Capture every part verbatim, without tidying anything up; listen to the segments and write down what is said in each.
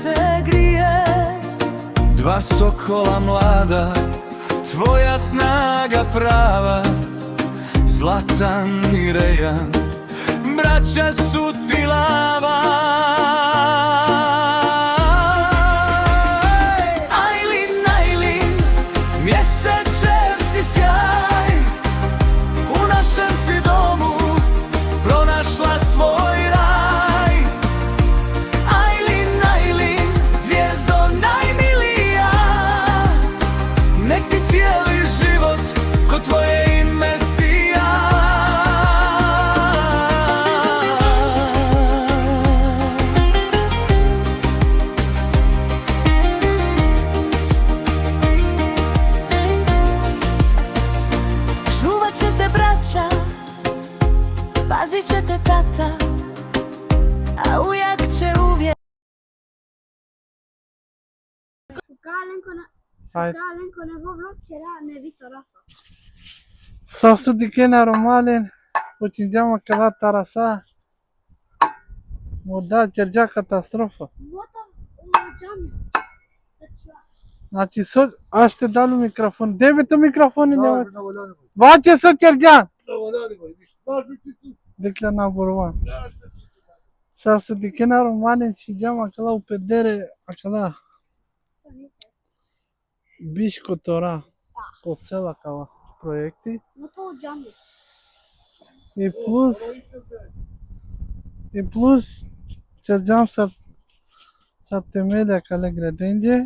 Te grije, dva sokola mlada, tvoja snaga prava, Zlatan i Rejan, braća su ti lava. Ajlin, Ajlin, mjesečev si sjaj, u našem si domu pronašla svoj raj. Ajlin, Ajlin, zvijezdo najmilija, nek ti cijeli život ko tvoje ime sija. Čuvat će te braća, pazit će te tata, a ujak će uvijek. Šukar len ko na, Hajde. Šukar len ko nevo vlog, ćera nevi tarasa. Sar so dikhena, Romalen, počinđam akala tarasa. Mo da, ćerđa katastrofa. Vota, o, džami. Znači, so, ašte dalu mikrofon. Debe tu mikrofoni, ne. Vaće so ćerđa. Dikla na borvan. Sar so dikhena, Romalen, čhiđam akala u pedere, akala biš kotora, ko cela akava projekti. I plus, i plus, ćerđam sar, sar temelja akale gredenđe.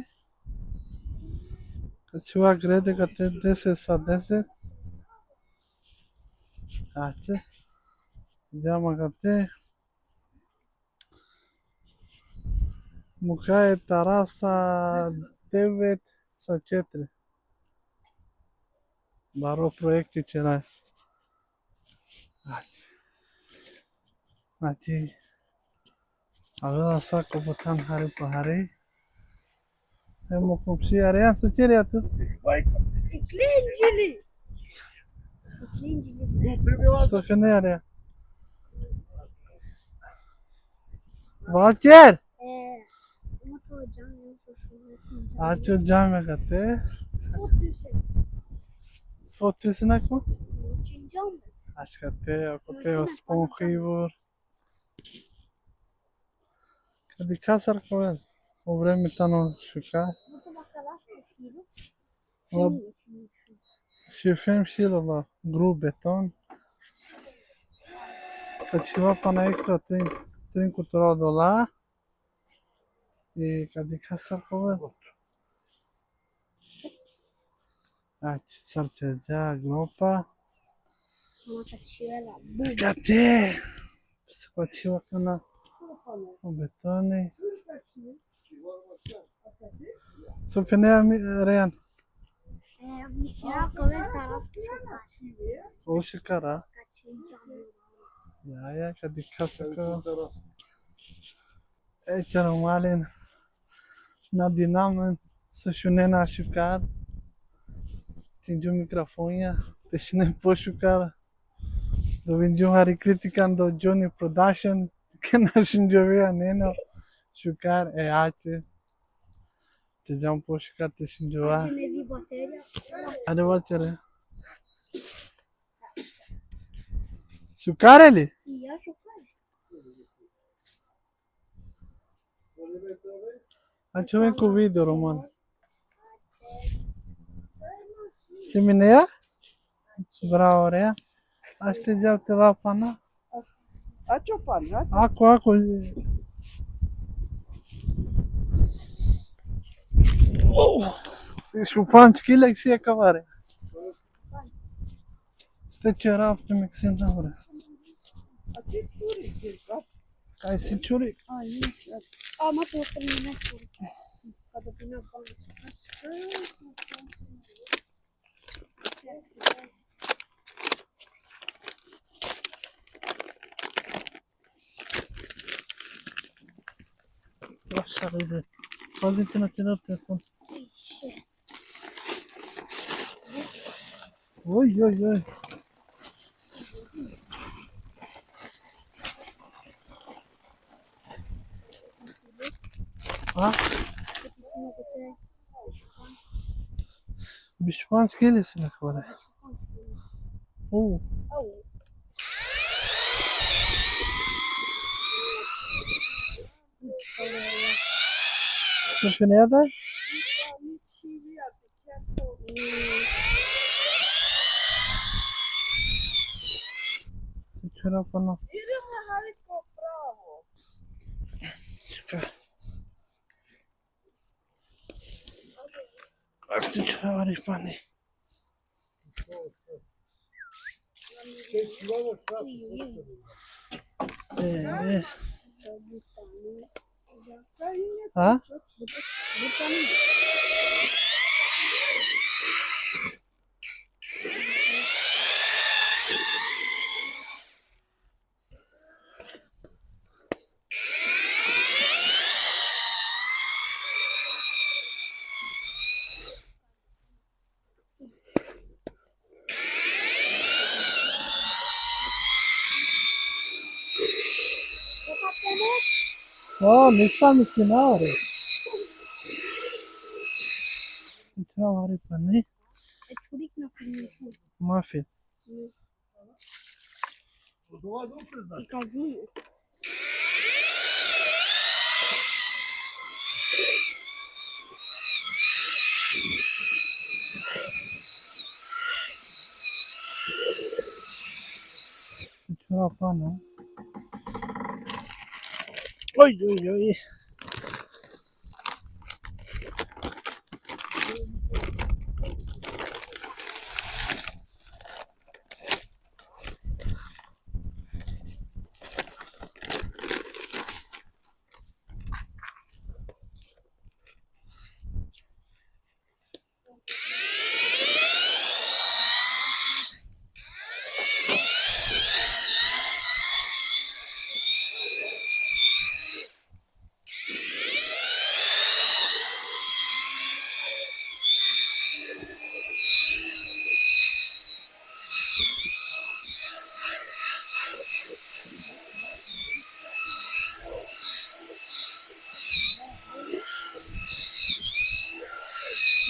Ka čhiva grede kate deset sa deset. Ače. Džama kate. Muka e tarasa devet sa četiri. Baro projekti ćeraj. Znači, znači, avela sa ko botan hari po hari. E mo komšija, Rejan, so ćerđa tu? Iklinđili. Iklinđili. So fene, Rejan? Valčer! E, Ačo džamija kate. Fotusen ako? Ačo kate, ako te ospon hibor. Ka dikha sar ka ovel. O vreme tano šukar. Šifem šilo la, gru beton. Ka čhiva pana ekstra trin, trin kotora odola. I ka dikha sar ka ovel. Ači, sar ćerđa gropa. Kate. Se pačiva kana o betoni. So fene, Rejan? E, misija ka ovel taro šukar. O šukar, a? Ja, ja, ka dikha sar ka ovel. E, ćerđam alen na dinamen, so šunena šukar. Činđum mikrofonja, te šunen pošukar. Dobinđum hari kritikan do Johnny Production, ke na šunđovea neno šukar, e, ače. Te džam pošukar te šunđova. Ače nevi baterija. Ajde, vaćere. Šukar li? Ja, šukar. Ačo me ko video, Roman. Si mi neja? Bravo, re. Ašte džav te la pana. Ačo pana, ačo. Ako, ako. Oh. Šupan, čkile, si akava, re. Ste ćerav te me ksen, bre. A ti čuri, ti, a? Kaj si čuri? A, nisam. A, ma to sam mi ne čuri. Kada bi na banka. Baš sad ide. Pazite na te telefon. Oj, oj, oj. Ha? Bišpanč keli si na kvare. O. Te šunea da? Te čora pana. Čeka. Ashtu që ari pani. E, e. Ha? O, nisam mislinav, re. Čao, ari pani. E, čurik na finišu. Mafi. I kađu. Čao, pana. Oj, oj, oj.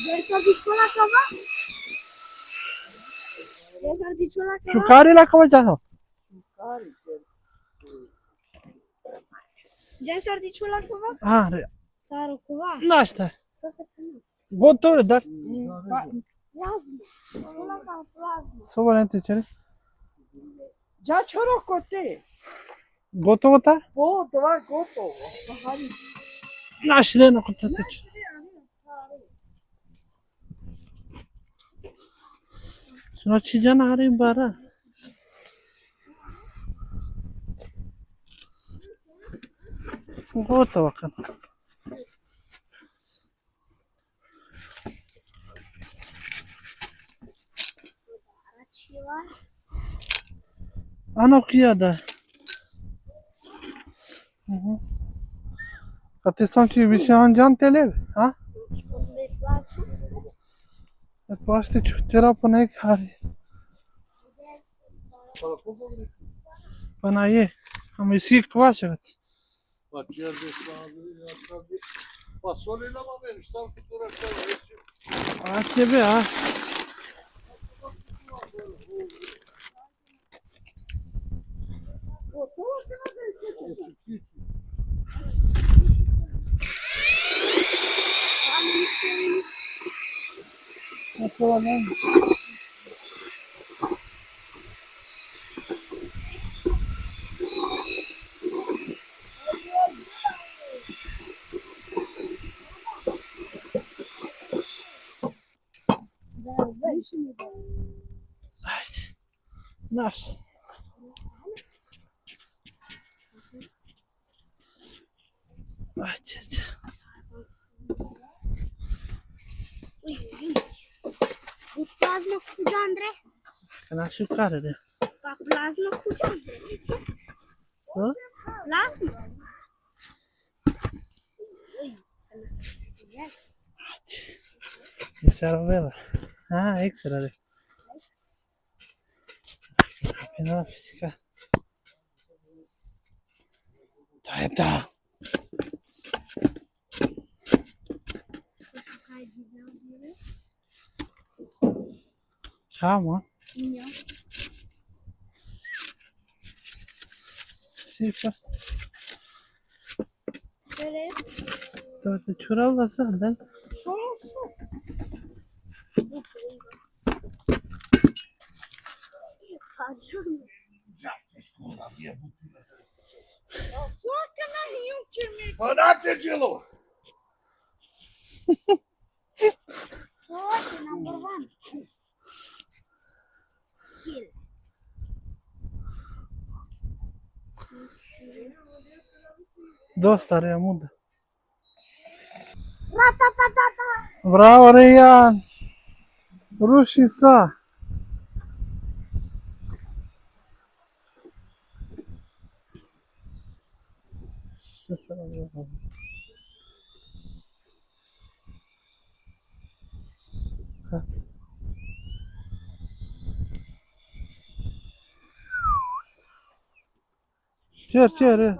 Jai sar di čhola kava? Jai sar di čhola kava? Šukari la kava džana. Jai sar di čhola kava? Ha, re. Saro kava? Našta. Gotovo, da? Pa, plazma. Čhola kava plazma. So bolen te čere? Dža čhoro kote. Gotovo ta? Po, tovar gotovo. Bahari. Našireno kote te čere. Znači, džana hari bara. Gotovo kana. Ano kija da. Mhm. A te sanki više anđan te le, ha? E, pa ashtu që tjera po ne kari. Pa na je, a mi si kvačat. Pa čerde sandri, ja čerde. Pa soli na ma meni, šta ti tu rekao, reći? A tebe, a? Ajde. Naš. Ajde, ajde. Plazno khuđan, re. Kana šukar, re. Pa plazno khuđan, re. So? Plazno. Oj. Esa vela. A, ekstra, re. Pina fizika. Da, da. Tamam. Ja. Sipa. Tere. Da te čurava sada. Što su? Svaka na juče mi. Pa da te dželo! Svaka number one. Kill. Dosta re muda. Ratatatata. Bravo, Rejan. Ruši sa. Čer, čer, e.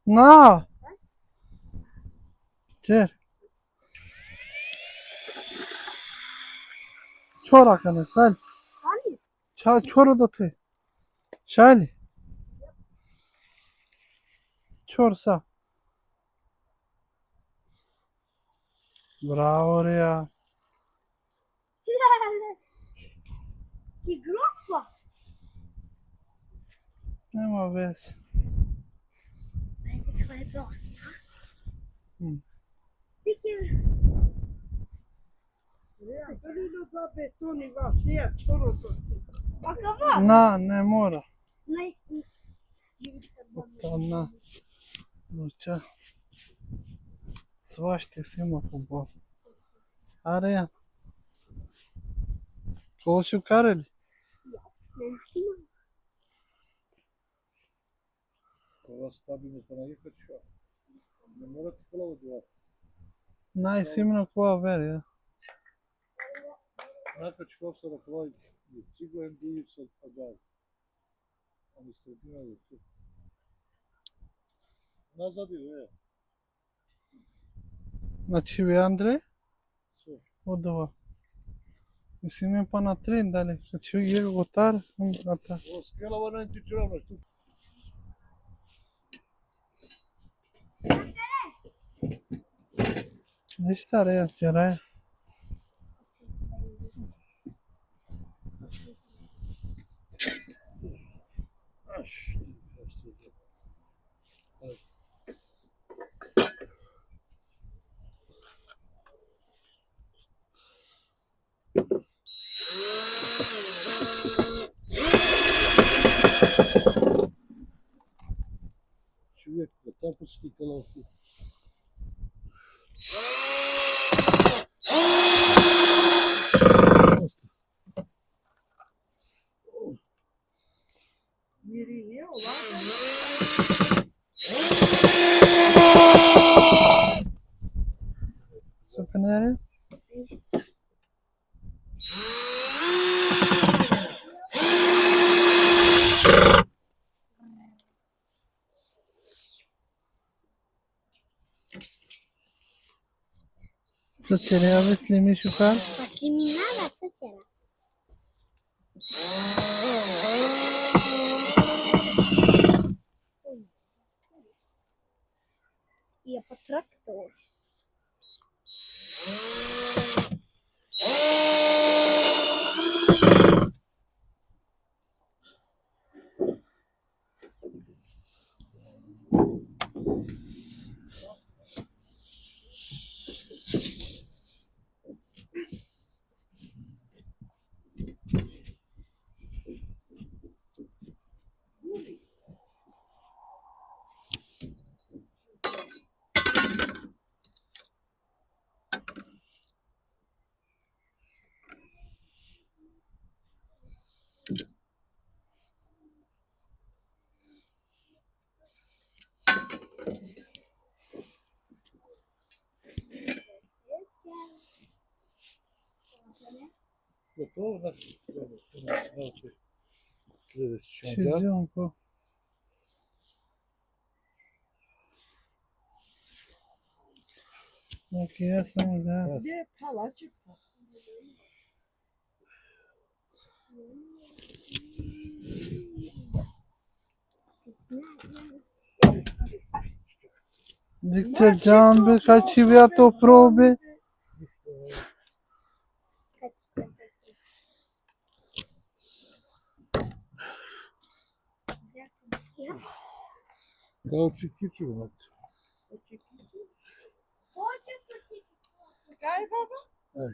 Na. Čer. Čora kana, sal. Ča, čoro do te. Šali. Čor sa. Bravo, Reja. I grupa. Nema veze. Ajde, tvoje dosta. Hmm. Dikir. Ja, to ni do dva betoni vas, ja, čoro to. Pa kava? Na, ne mora. Naj... Pa na. Luča. Svašta si ima po bo. Are. Kol si ukareli? Nećemo. Kova stabilno pa na jekha čuva. Ne mora ti kola odova. Naj simno kova ver, ja. Naka čuva sa kola je cigo em bi sa adar. Oni sredina je tu. Nazad ide, e. Znači, vi Andre? So. Odova. Mislim, je pa na tren dalje. Znači, je gotar, onda ta. O skela va naj ti čuva na tu. Ništa, re, ja ćera. Čovjek, da tako ski kalavki. Mirini, ovako. Super, ne? Co ćera, ja, misli mi šukar? Pa si mi nada, što ćera? Ja, pa traktor. Gotovo, znači, dobro, znači, sljedeći Čekaj, anđar. idemo po. Ok, ja samo da. Da. Gdje je palačik? Dikte džambe, ka čivja to probe. Da očekiću, znači. Kaj, baba? Aj.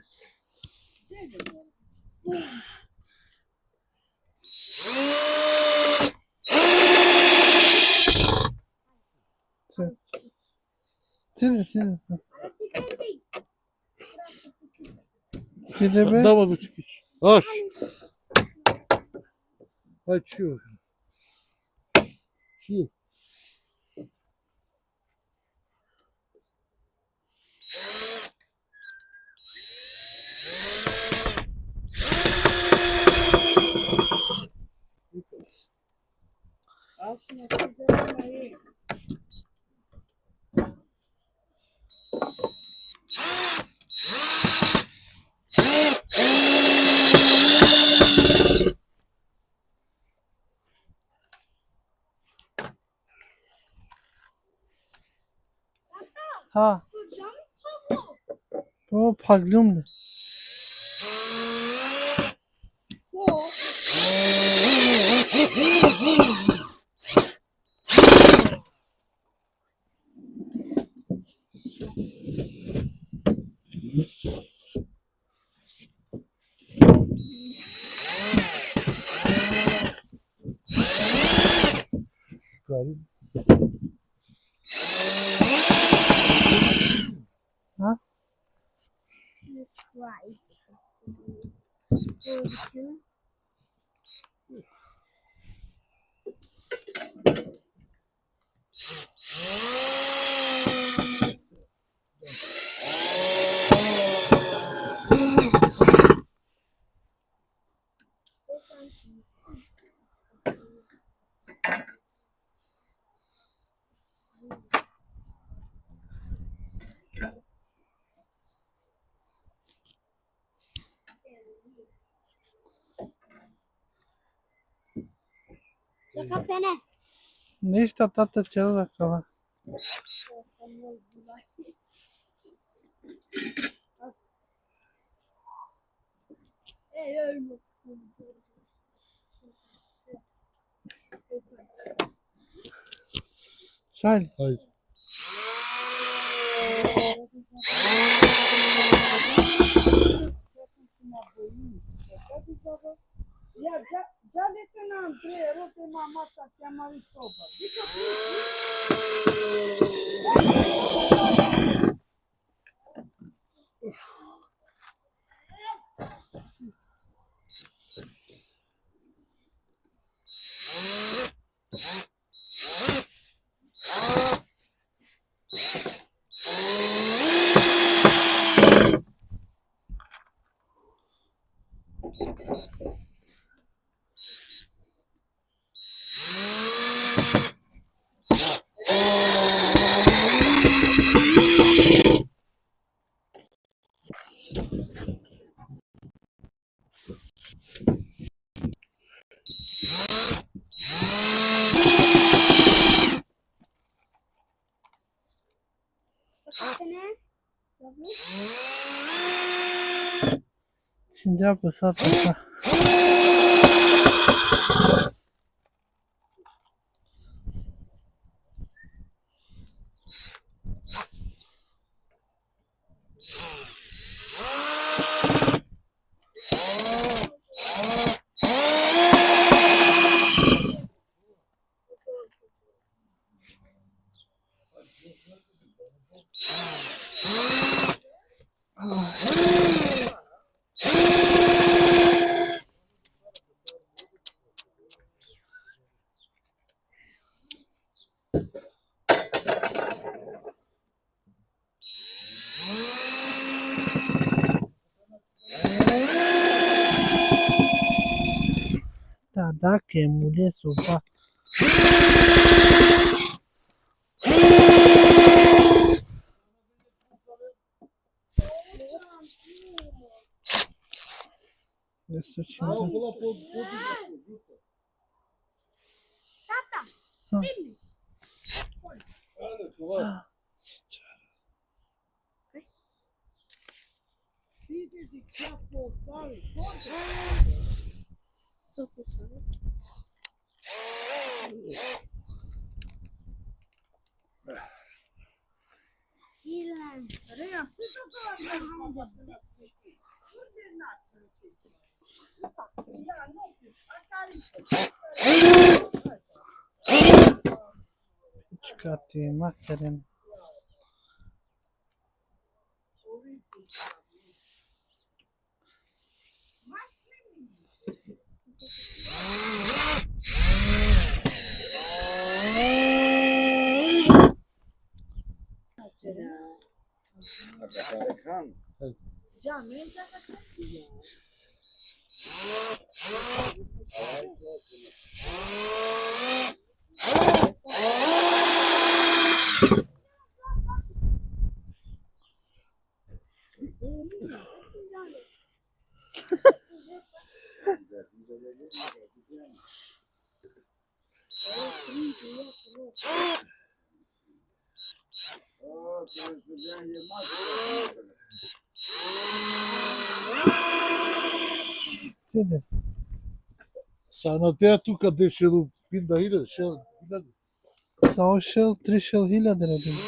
Sine, sine. Sine be. Dama bu çıkış. Aç. Açıyor. Şu. Ha. Po, paglum le. Ha? Ništa, tata će da kava. Šalj. Ajde. Ja, già, già dite na Andrea, ero te mamma sa chiamare sopra. Dico, Sinđa pe sa tata. Da, da, ke mule soba. Gde su činili? Tata, Ha. Primjer. Pička ti materina. Tide. Sa na te tu ka de šel, pinda hiljada, šel, hiljada. Sa o šel, tri šel hiljade radimo.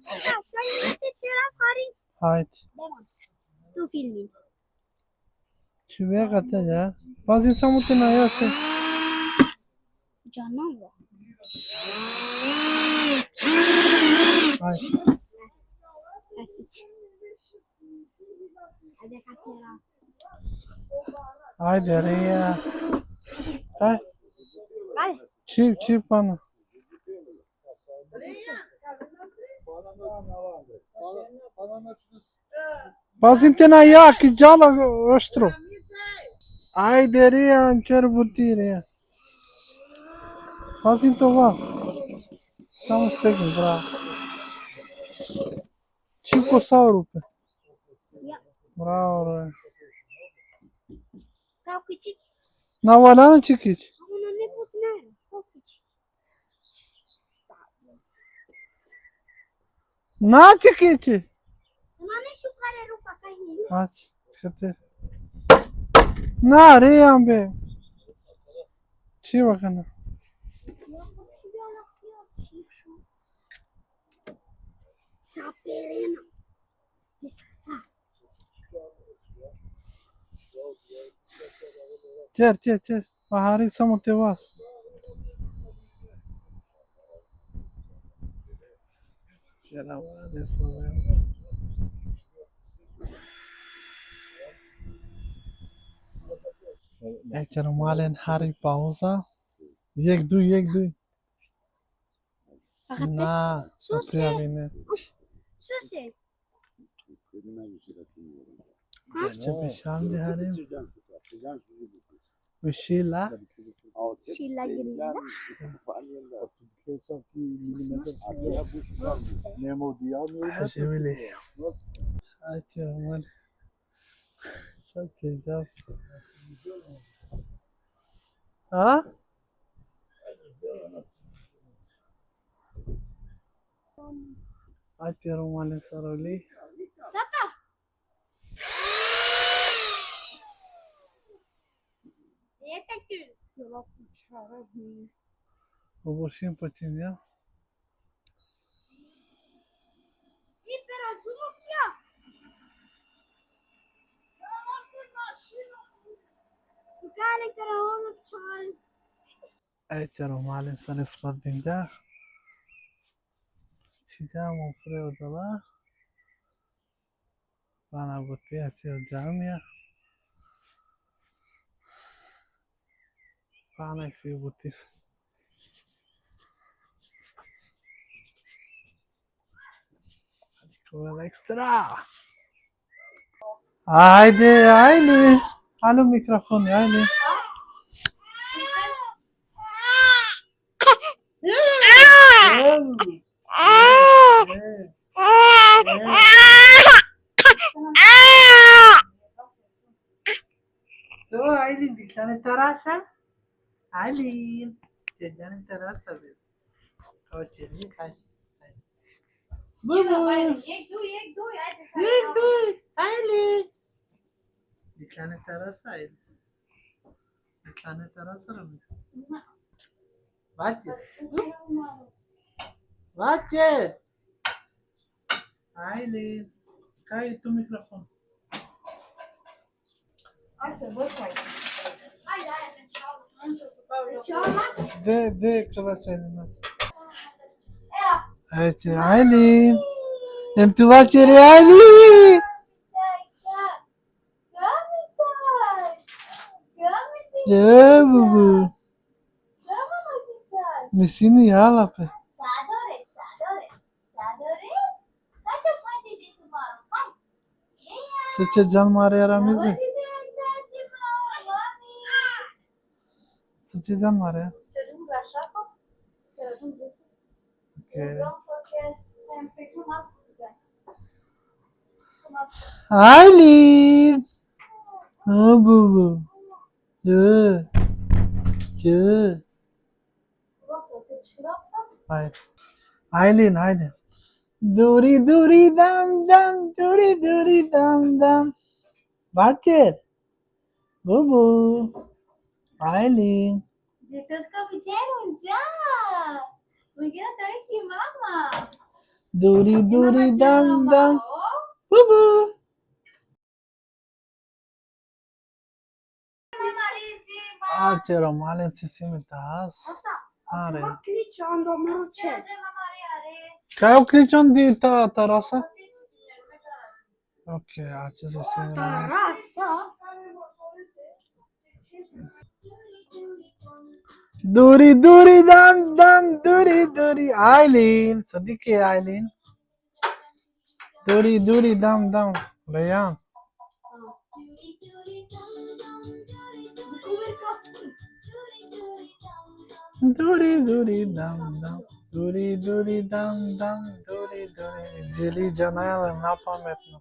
Tata, šaj mi te ćera hari. Hajde. Tu filmi. Čhivega te ja. Pazi samo te na ja se. Džanova. Ajde. Ajde, ka ćera. Ajde, re, ja. Taj? Ajde. Čip, čip, pana. Pazin te na jak, i džala oštro. Ajde, re, anker buti, re. Pazin to va. Samo stegni, bravo. Čip ko sa rupe. Ja. Bravo, re. Kao kičik. Na valjano čikić. Ono ne putne. Kao kičik. Na čikići. Ama ne šukare rupa kahi. Aç, çıkartı. Na, re, ambe. Či vakana. Sa perena. Sa. Ćer, ćer, ćer. Bahari samo te vas. Ćer, ama ne sam. E, ćer, malen hari pauza. Jek, duj, jek, duj. Na, Suse. prijavine. Suse. Će bešam de harim. Vešila. Šila grila. Haživili. Ajde, aman. Sad će da. A? Ajde, Romane, saroli. Tata. Jete kül. Obošim počin, ja? I perađumo kja. Ej, ćero malen, sar ispat binđa. Čhiđa mo pre odola. Pana buti, aće džamija. Pana isi buti. Kova ekstra. Ajde, ajde. Alo mikrofoni, ajde. So, Aylin, dikhla ne tarasa? Aylin, se jane tarasa be. Aw, chali, hai. Bubu. Ek, dui, ek, dui, ajde. Ek, dui, Aylin. Dikhla ne tarasa, Aylin. Dikhla ne tarasa, Rami. Vaće. Vaće. Aylin. Kaj tu mikrofon? De, de, kova će li nas? Ajde, Aylin. Em tu vaće re, Aylin? E, bubu. Misini jala pe. Sar će džan mare, Ramize? Sar će džan mare? Okej. Aylin. O, bubu. Ču. Ču. Ajde. Aylin, ajde. Duri, duri, dam, dam, duri, duri, dam, dam. Vaće. Bubu. Aylin. Džetos ko bičerum, dža. Mangena tane ki mama. Duri, duri, dam, dam. Bubu. A, ćero malen, si, si mi tas. Are. Kaj o ključ on di ta, tarasa? Okej, aće se, si mi. Tarasa. Duri, duri, dam, dam, duri, duri. Aylin. Sadike, Aylin. Duri, duri, dam, dam. Reyan. Duri, duri, dam, dam. Duri, duri, dam, dam. Duri, duri. Dili džanela, na pametno.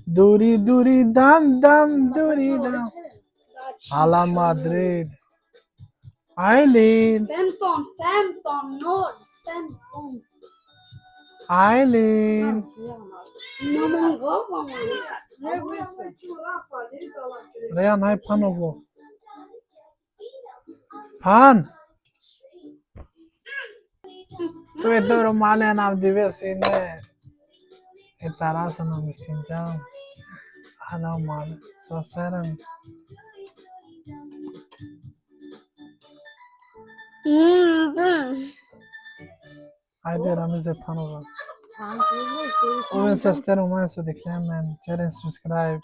Duri, duri, dam, dam, duri, dam. Ala Madrid. Aylin. Femton, femton, nol, femton. Aylin. No, no, no, no, no. Reyan, aj panovo. Pan. Tu e dobro malen avdive sine. E tarasa na mistinđam. Ana mal. Sa seram. Ajde, Ramize, panovo. Oven sar ste romani so dikhle amen, ćeren subscribe.